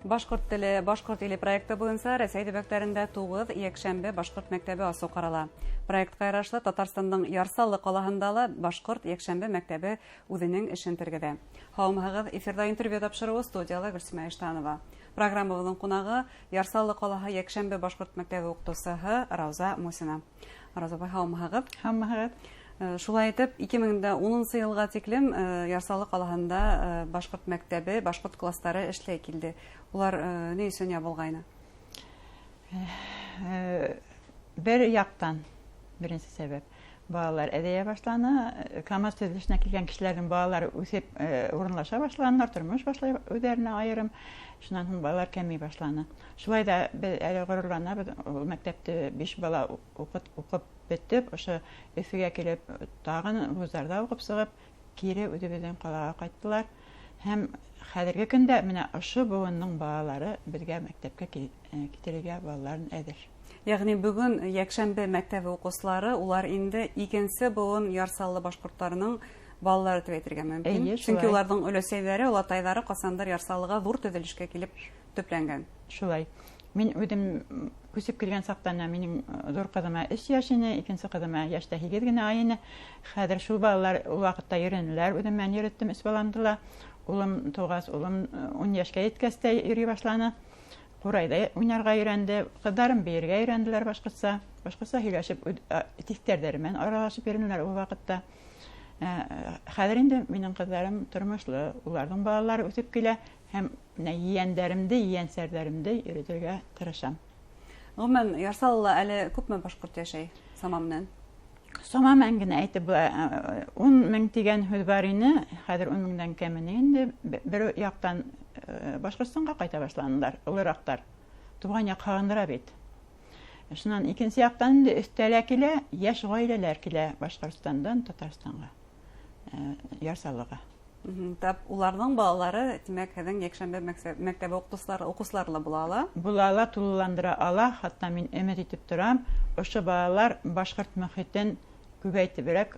Башҡорт теле, башҡорт иле проекты буйынса Рәсәй төбәктәрендә 9 йәкшәмбе башҡорт мәктәбе асыу ҡарала. Проектҡа ярашлы Татарстандың Яр Саллы ҡалаһында ла башҡорт йәкшәмбе мәктәбе үҙенең эшен тергеҙә. Һаумыһығыҙ, эфирҙа интервью тапшырыуы, студияла Гөлсимә Иштанова. Программабыҙҙың ҡунағы Яр Саллы ҡалаһы йәкшәмбе башҡорт мәктәбе уҡытыусыһы Рауза Мусина. Рауза апай, һаумыһығыҙ. Һаумыһығыҙ. Шулай итеп, 2010 йылға тиклем Яр Саллы ҡалаһында башҡорт мәктәбе, башҡорт кластары эшләй килде. Улар ни өсөн ябылғайны? Бер яҡтан, беренсе сәбәп, балалар әҙәйә башланы. КАМАЗ төҙөлөшөнә килгән кешеләрҙең балалары үҫеп урынлаша башланылар, тормош башлай үҙҙәренә айырым. Шунан һуң балалар кәмей башланы. Шулай ҙа беҙ әле ғорурланабыҙ, ул мәктәпте 5 бала уҡып бөтөп, ошо Өфөгә килеп, тағын вуздарҙа уҡып сығып, кире үҙебеҙҙең ҡалаға ҡайттылар. Һәм хәҙерге көндә менә ошо быуындың балалары беҙгә мәктәпкә китерергә балаларын әҙер. Йәғни бөгөн йәкшәмбе мәктәбе уҡыусылары, улар инде икенсе быуын Яр Саллы башҡорттарының балалары тип әйтергә мөмкин. Эйе, Сөнки шулай. уларҙың өләсәйҙәре, олатайҙары ҡасандыр Яр Саллыға ҙур төҙөлөшкә килеп төпләнгән. Шулай. Мин үҙем күсеп килгән саҡта минең ҙур ҡыҙыма 3 йәш ине, икенсе ҡыҙыма йәштә 8 генә ай ине. Хәҙер шул балалар ул ваҡытта йөрөнөләр, үҙем менән йөрөттөм 3 баламды ла. Улым тыуғас, улым 10 йәшкә еткәс тә йөрөй башланы. Ҡурайҙа уйнарға өйрәнде, ҡыҙҙарым бейергә өйрәнделәр башҡортса. Башҡортса һөйләшеп, тиҫтәрҙәре менән аралашып йөрөнөләр ул ваҡытта. Хәҙер инде минең ҡыҙҙарым тормошло, уларҙың балалары үҫеп килә һәм менә ейәндәремде, ейәнсәрҙәремде йөрөтөргә тырышам. Ғөмүмән, Яр Саллыла әле күпме башҡорт йәшәй сама менән? Сама менән генә әйтеп була, 10 мең тигән һүҙ бар ине, хәҙер 10 меңдән кәмене инде. Бер яҡтан, Башҡортостанға ҡайта башланылар, олораҡтар. Тыуған яҡ һағындыра бит. Шунан икенсе яҡтан инде өҫтәлә килә, йәш ғаиләләр килә Башҡортостандан Татарстанға, Яр Саллыға. Тап уларҙың балалары, тимәк, һеҙҙең йәкшәмбе мәктәбе уҡыусылары ла була ала? Була ала, тулыландыра ала. Хатта мин өмөт итеп торам, ошо балалар башҡорт мөхитен күбәйтеберәк,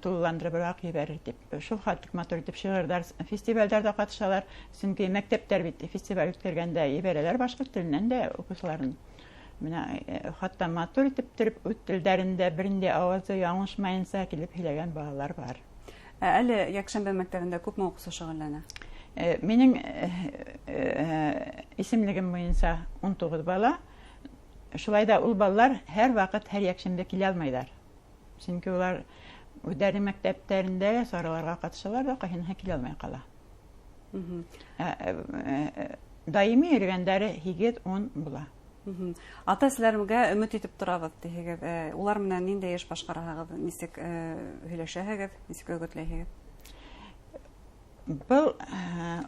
тулыландырыбыраҡ ебәрер тип. Шул хәтлек матур итеп шиғырҙар, фестивалдәрҙә ҡатнашалар. Сөнки мәктәптәр бит фестиваль үткәргәндә ебәрәләр башҡорт теленән дә уҡыусыларын. Менә, хатта матур итеп төрөп үҙ телдәрендә бер ниндәй ауазы яңылышмайынса килеп һөйләгән балалар бар. Әле йәкшәмбе мәктәбендә күпме уҡыусы шөғөлләнә? Минең исемлегем буйынса 19 бала. Шулай ҙа ул балалар һәр ваҡыт, һәр йәкшәмбе килә алмайҙар. Сөнки улар үҙҙәренең мәктәптәрендә сараларға ҡатнашалар ҙа, ҡайһыныһы килә алмай ҡала. Даими йөрөгәндәре 8-10 була. Ата-әсәләргә өмөт итеп торабыҙ тиһегеҙ. Улар менән ниндәй эш башҡараһығыҙ, нисек һөйләшәһегеҙ, нисек өгөтләйһегеҙ? Был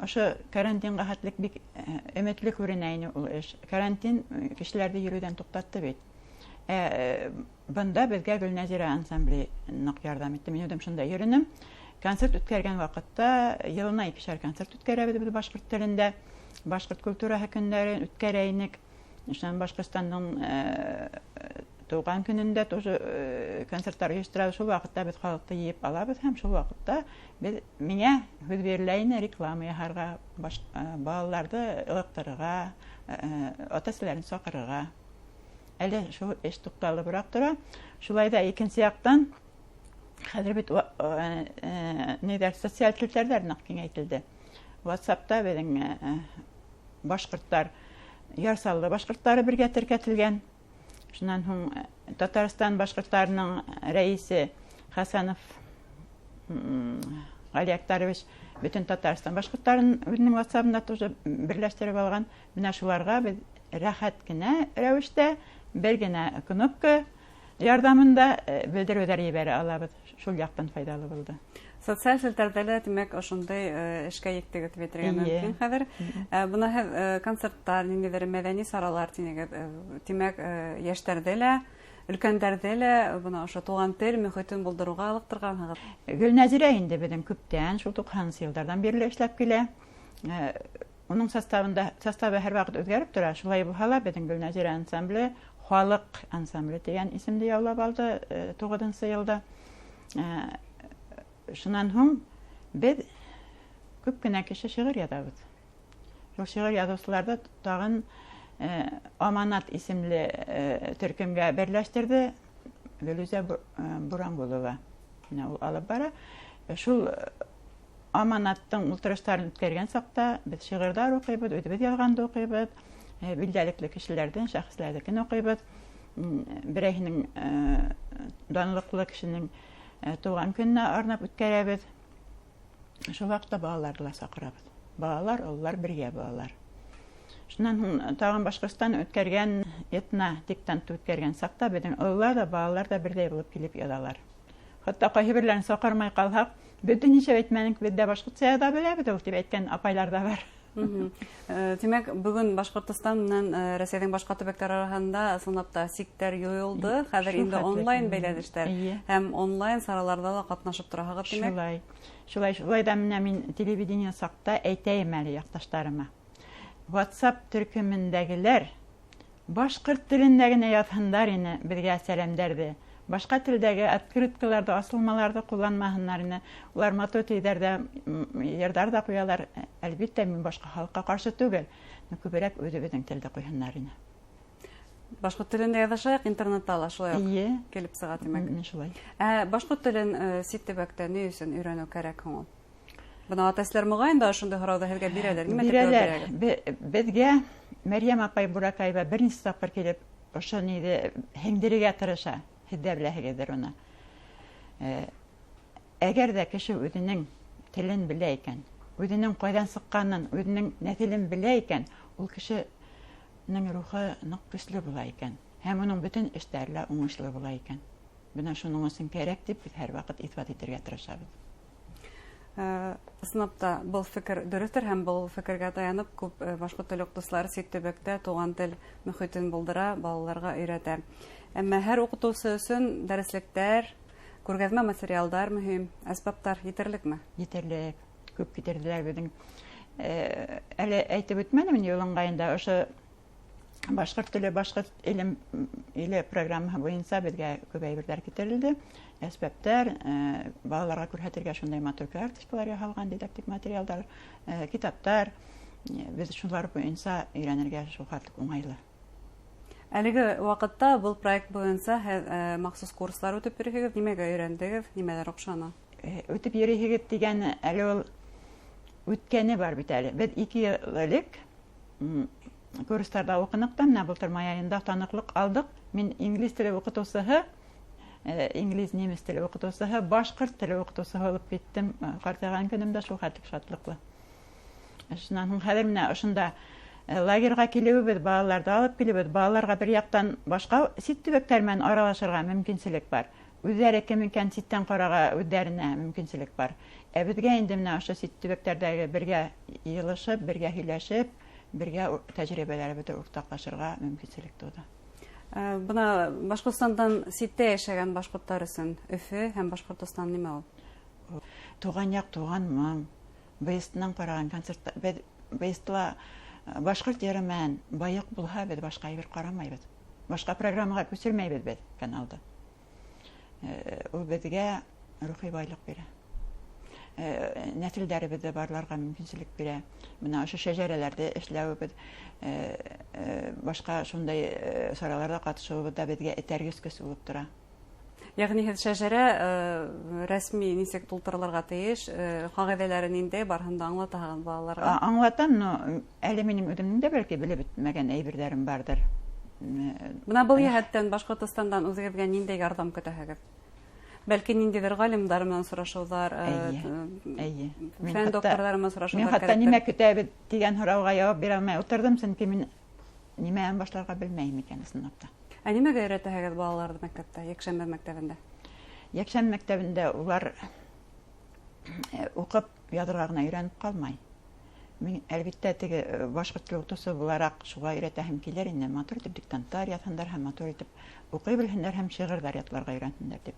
ошо карантинға хәтлек бик өмөтлө күренә ине ул эш. Карантин кешеләрҙе йөрөүҙән туҡтатты бит. Бында беҙгә Гөлнәзирә ансамбле ныҡ ярҙам итте. Мин үҙем шунда йөрөнөм. Концерт үткәргән ваҡытта йылына 2-шәр концерт үткәрәбеҙ беҙ башҡорт телендә. Башҡорт культураһы көндәрен үткәрә инек. Шунан Башҡортостандың тыуған көнөндә тоже концерттар ойошторабыҙ. Шул ваҡытта беҙ халыҡты йыйып алабыҙ һәм шул ваҡытта миңә һүҙ бирелә ине реклама яһарға, балаларҙы ылыҡтырырға, ата-әсәләрен саҡырырға. Әле шул эш туҡталыбыраҡ тора. Шулай ҙа икенсе яҡтан хәҙер бит ниҙәр, социаль челтәрҙәр ныҡ киңәйтелде. WhatsApp-та беҙҙең башҡорттар, Яр Саллы башҡорттары бергә теркәтелгән. Шунан һуң Татарстан башҡорттарының рәисе Хасанов Ғали Актарович бөтөн Татарстан башҡорттарын үҙенең WhatsApp-ында тоже берләштереп алған. Менә шуларға беҙ рәхәт кенә рәүештә бер генә кнопка ярҙамында белдереүҙәр ебәрә алабыҙ. Шул яҡтан файҙалы булды. Социаль селтәрҙә лә, тимәк, ошондай эшкә ектегеҙ тип әйтергә мөмкин хәҙер. Бына һеҙ концерттар, ниндәйҙер мәҙәни саралар тинегеҙ. Тимәк, йәштәрҙе лә, өлкәндәрҙе лә бына ошо туған тел мөхитен булдырыуға ылыҡтырғанһығыҙ. Гөлнәзирә инде беҙҙең күптән, шул туҡһанынсы йылдарҙан бирле эшләп килә. Уның составы һәр ваҡыт үҙгәреп тора. Шулай булһа ла беҙҙең Гөлнәзирә ансамбле халыҡ ансамбле тигән исемде яулап алды туғыҙынсы йылда. Шунан һуң беҙ күп кенә кеше шиғыр яҙабыҙ. Шул шиғыр яҙыусыларҙы тағын Аманат исемле төркөмгә берләштерҙе Гөлүзә Бурангулова. Менә ул алып бара. Шул Аманаттың ултырыштарын үткәргән саҡта беҙ шиғырҙар уҡыйбыҙ, үҙебеҙ яҙғанды уҡыйбыҙ, билдәлекле кешеләрҙең, шәхесләрҙекен уҡыйбыҙ. Берәйһенең данлыҡлы кешенең тыуған көнөнә арнап үткәрәбеҙ. Шул ваҡытта балаларҙы ла саҡырабыҙ. Балалар, ололар бергә балалар. Шунан һуң тағын Башҡортостан үткәргән этно диктантты үткәргән саҡта беҙҙең ололар ҙа, балалар ҙа берҙәй булып килеп яҙалар. Хатта ҡайһы берҙәрен саҡырмай ҡалһаҡ, беҙ нисә әйтмәнек, беҙ ҙә башҡортса яҙа беләбеҙ ул, тип әйткән апайлар ҙа бар. Тимәк, бөгөн Башҡортостан менән Рәсәйҙең башҡа төбәктәре араһында ысынлап та сиктәр юйылды. Хәҙер инде онлайн бәйләнештәр һәм онлайн сараларҙа ла ҡатнашып тораһығыҙ, тимәк. Шулай. Шулай, шулай ҙа менә мин телевидение саҡта әйтәйем әле яҡташтарыма. WhatsApp төркөмөндәгеләр башҡорт телендә генә яҙһындар ине беҙгә сәләмдәрҙе. Башҡа телдәге открыткаларҙы, асылмаларҙы ҡулланмаһындар ине. Улар матур телдәрҙә йырҙар ҙа ҡуялар. Әлбиттә, мин башҡа халыҡҡа ҡаршы түгел. Күберәк үҙебеҙҙең телде ҡуйһындар ине. Башҡорт телендә яҙышайыҡ, интернетта ла шулай уҡ килеп сыға, тимәк. Шулай. Ә башҡорт телен сит төбәктә ни өсөн өйрәнеү кәрәк һуң ул? Бына ата-әсәләр моғайын да ошондай һорауҙы һеҙгә бирәләр. Нимә тип яуап Бирәләр. бирәгеҙ? Беҙгә Мәрйәм апай Буракаева бер нисә тапҡыр килеп ошо ниҙе һеңдерергә тырыша. Һеҙ ҙә беләһегеҙҙер уны. Әгәр ҙә кеше үҙенең телен белә икән, үҙенең ҡайҙан сыҡҡанын, үҙенең нәҫелен белә икән, ул кешенең рухы ныҡ көслө була икән. Һәм уның бөтөн эштәре лә уңышлы була икән. Бына шуның өсөн кәрәк тип беҙ һәр ваҡыт иҫбат итергә тырышабыҙ. Ысынлап та был фекер дөрөҫтөр һәм был фекергә таянып күп башҡорт теле уҡытыусылары сит төбәктә туған тел мөхитен булдыра, балаларға өйрәтә. Әммә һәр уҡытыусы өсөн дәреслектәр, күргәҙмә материалдар мөһим, әсбаптар етерлекме? Етерлек, күп китерҙеләр беҙҙең. Әле әйтеп үтмәнем инде юлыңғайында, ошо башҡорт теле, башҡорт иле программаһы буйынса беҙгә күп әйберҙәр китерелде. Әсбаптар, балаларға күрһәтергә шундай матур карточкалар яһалған, дидактик материалдар, китаптар. Беҙ шулар буйынса өйрәнергә шул хәтлек уңайлы. Әлеге ваҡытта был проект буйынса һеҙ махсус курслар үтеп йөрөйһөгөҙ, нимәгә өйрәндегеҙ, нимәләр оҡшаны? Үтеп йөрөйһөгөҙ тигәне әле ул үткәне бар бит әле. Беҙ 2 йыл элек курстарҙа уҡыныҡ та, менә былтыр май айында таныҡлыҡ алдыҡ. Мин инглиз теле уҡытыусыһы, инглиз немец теле уҡытыусыһы, башҡорт теле уҡытыусыһы булып киттем. Ҡартайған көнөмдә шул хәтлек шатлыҡлы. Шунан һуң хәҙер менә ошонда лагерға килеүебеҙ, балаларҙы алып килеүебеҙ, балаларға бер яҡтан башҡа сит төбәктәр менән аралашырға мөмкинселек бар. Үҙҙәре кем икән ситтән ҡарарға үҙҙәренә мөмкинселек бар. Ә беҙгә инде менә ошо сит төбәктәрҙәге бергә йылышып, бергә һөйләшеп, бергә тәжрибәләребеҙҙе уртаҡлашырға мөмкинселек тыуҙы. Бына Башҡортостандан ситтә йәшәгән башҡорттар өсөн Өфө һәм Башҡортостан нимә ул? Туған яҡ, туған моң. Бейестенән ҡараған концертта беҙ бейестла башҡорт йыры менән байыҡ булһа, беҙ башҡа әйбер ҡарамайбыҙ. Башҡа программаға күсермәйбеҙ беҙ каналды. Ул беҙгә рухи байлыҡ бирә. Нәҫелдәребеҙҙе барларға мөмкинселек бирә. Бына ошо шәжәрәләрҙе эшләүебеҙ, башҡа шундай сараларҙа ҡатышыуыбыҙ ҙа беҙгә этәргес көс булып тора. Йәғни һеҙ шәжәрә рәсми нисек тултырылырға тейеш, ҡағиҙәләре ниндәй, барыһын да аңлатаһығыҙ балаларға? Аңлатам, но әле минең үҙемдең дә бәлки белеп бөтмәгән әйберҙәрем барҙыр. Бына был йәһәттән Башҡортостандан үҙегеҙгә ниндәй ярҙам көтәһегеҙ? Бәлки ниндәйҙер ғалимдар менән осрашыуҙар, Эйе, эйе. фән докторҙары менән осрашыуҙар Мин хатта кәрәктер. нимә көтәбеҙ тигән һорауға яуап бирә алмай ултырҙым, сөнки мин нимәнән башларға белмәйем икән ысынлап та. Ә нимәгә өйрәтәһегеҙ балаларҙы мәктәптә, йәкшәмбе мәктәбендә? Йәкшәмбе мәктәбендә улар уҡып яҙырға ғына өйрәнеп ҡалмай. Мин әлбиттә теге башҡорт теле уҡытыусы булараҡ шуға өйрәтәһем килер инде, матур итеп диктанттар яҙһындар һәм матур итеп уҡый белһендәр һәм шиғырҙар ятларға өйрәнһендәр тип.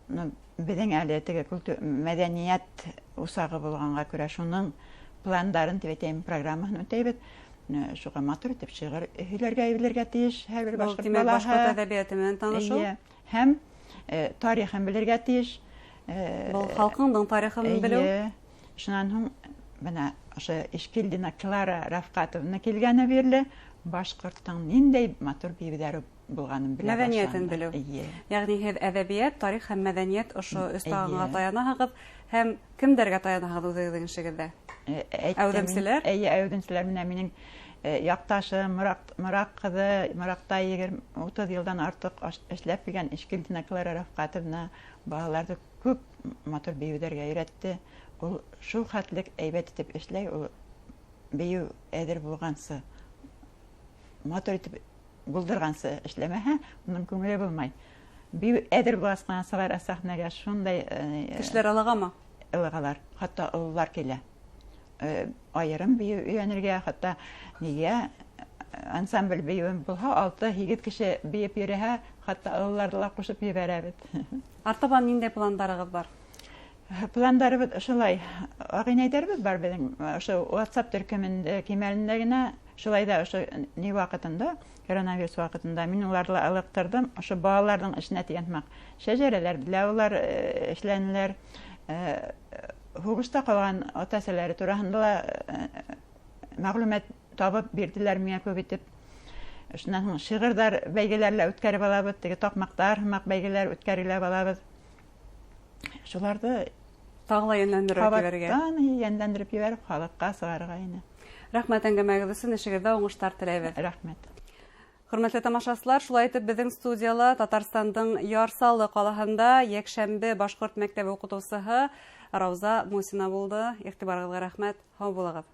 Но беҙҙең әле теге мәҙәниәт усағы булғанға күрә шуның пландарын тип әйтәйем, программаһын үтәйбеҙ. Шуға матур итеп шиғыр һөйләргә белергә тейеш һәр бер Был, башҡорт тимәк, балаһы. Башҡорт әҙәбиәте менән танышыу. Эйе. Һәм тарихын белергә тейеш. Был халҡыңдың тарихын Эйе. белеү. Шунан һуң бына Ошо Ишкилдина Клара Рафҡатовна килгәне бирле башҡорттоң ниндәй матур бейеүҙәре булғанын белә Мәҙәниәтен белеү. Йәғни һеҙ әҙәбиәт, тарих һәм мәҙәниәт ошо өс тағанға таянаһығыҙ һәм кемдәргә таянаһығыҙ үҙегеҙҙең эшегеҙҙә? Әүҙемселәр? Эйе, әүҙемселәр менән минең яҡташым, Мораҡ ҡыҙы, Мораҡта 20-30 йылдан артыҡ эшләп килгән Ишкилдина Клара Рафҡатовна балаларҙы күп матур бейеүҙәргә өйрәтте. Ул шул хәтлек әйбәт итеп эшләй, ул бейеү әҙер булғансы, матур итеп булдырғансы эшләмәһә, уның күңеле булмай. Бейеү әҙер булғас ҡына сығара сәхнәгә, шундай Кешеләр ылығамы? Ылығалар, хатта ололар килә. Айырым бейеү өйрәнергә, хатта нигә ансамбль бейеүен булһа, 6-8 кеше бейеп йөрөһә, хатта ололарҙы ла ҡушып ебәрәбеҙ. Артабан ниндәй пландарығыҙ бар? Пландарыбыҙ ошолай, ағинәйҙәребеҙ бар беҙҙең, ошо WhatsApp төркөмөндә кимәлендә генә, шулай ҙа ошо ни ваҡытында, коронавирус ваҡытында мин уларҙы ла ылыҡтырҙым, ошо балаларҙың эшенә тигән һымаҡ шәжәрәләрҙе лә улар эшләнеләр, һуғышта ҡалған ата-әсәләре тураһында ла мәғлүмәт табып бирҙеләр миңә күп итеп. Шунан һуң шиғырҙар бәйгеләр лә үткәреп алабыҙ, теге таҡмаҡтар һымаҡ бәйгеләр үткәрелә алабыҙ. Шуларҙы тағы ла йәнләндереп ебәрергә. Ҡабаттан йәнләндереп ебәреп халыҡҡа сығарырға ине. Рәхмәт әңгәмәгеҙ өсөн, эшегеҙҙә уңыштар теләйбеҙ. Рәхмәт. Хөрмәтле тамашасылар, шулай итеп беҙҙең студияла Татарстандың Яр Саллы ҡалаһында йәкшәмбе башҡорт мәктәбе уҡытыусыһы Рауза Мусина булды. Иғтибарығыҙға рәхмәт. Һау булығыҙ.